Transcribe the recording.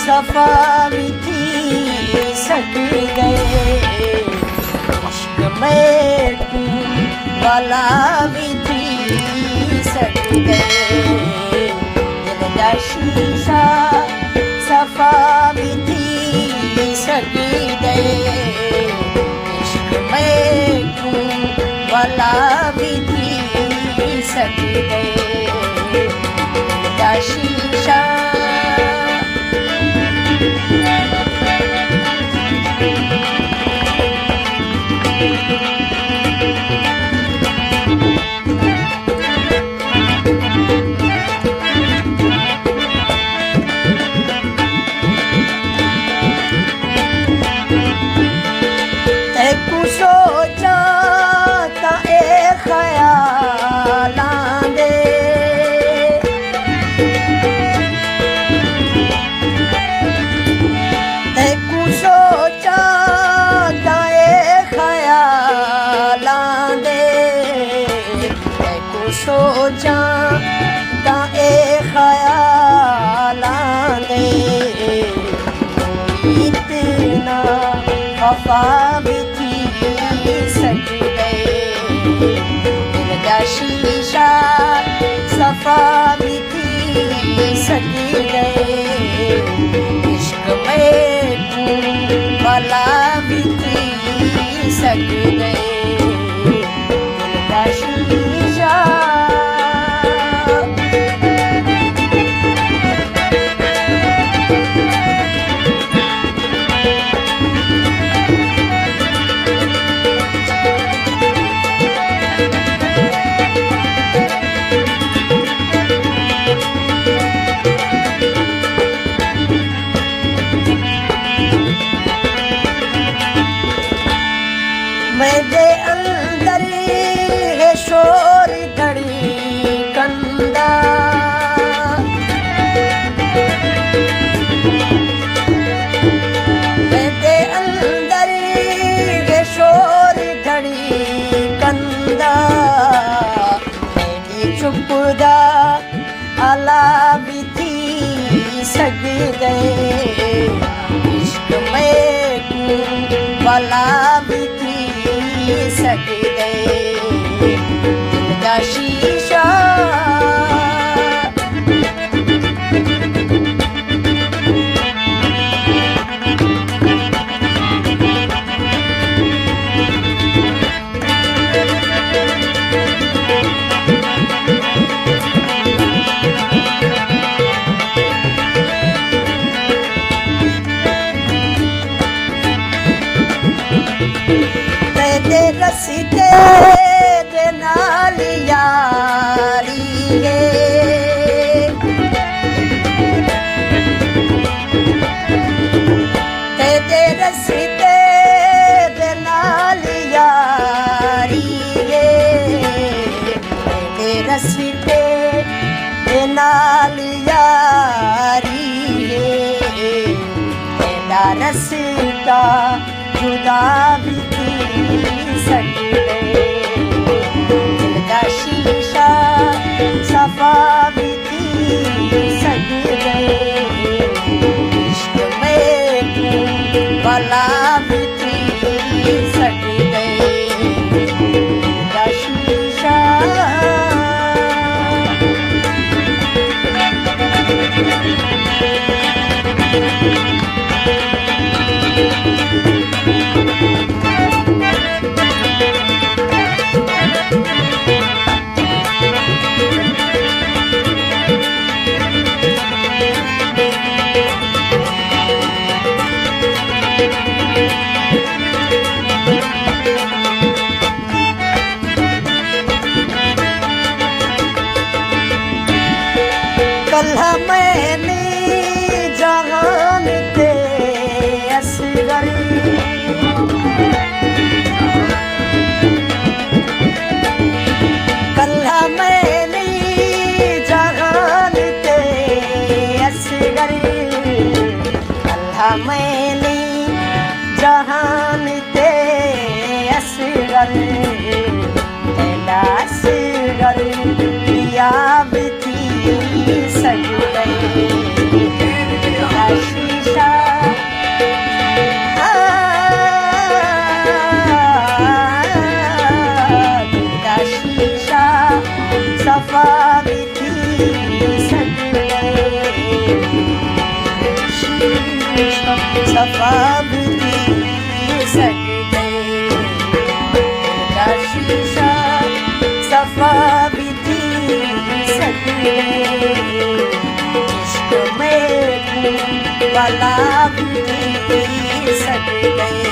صفا وتی سگدے، عشق مئے گوں بلا وتی سگدے، دل دا شیشہ صفا وتی سگدے، عشق مئے گوں بلا وتی سگدے، دل دا شیشہ۔ تئی کوں سوچاں تاں اے خیالاں دے، تئی کوں سوچاں تاں اے خیالاں دے، تئی کوں سوچاں تاں اے خیالاں دے، اتنا خفا وتی سگدے، دل دا شیشہ صفا وتی سگدے، عشق مئے گوں بلا وتی سگدے، دل دا شیشہ۔ میدے اندر ہے شور دھڑی کندا، میدے اندر ہے شور دھڑی کندا، میدے چپ دا الا وتی سگدے، عشق مئے گوں بلا وتی سگدے، دل دا شیشہ۔ تیرے رستے دے نال یاری ہے، تیرے رستے دے نال یاری ہے، تیرے رستے دے نال یاری ہے، تیرا رستا جدا وتی سگدے، دل دا شیشہ صفا وتی سگدے، عشق مئے گوں بلا وتی سگدے، دل دا شیشہ۔ کلہ میں نی جہان تے اصغر، کلہ میں نی جہان تے اصغر، کلہ میں نی جہان تے اصغر، تیرا اصغر پیا وتی سگدے، تیرا شیشہ عشق میں بلا بھی سٹ گئے۔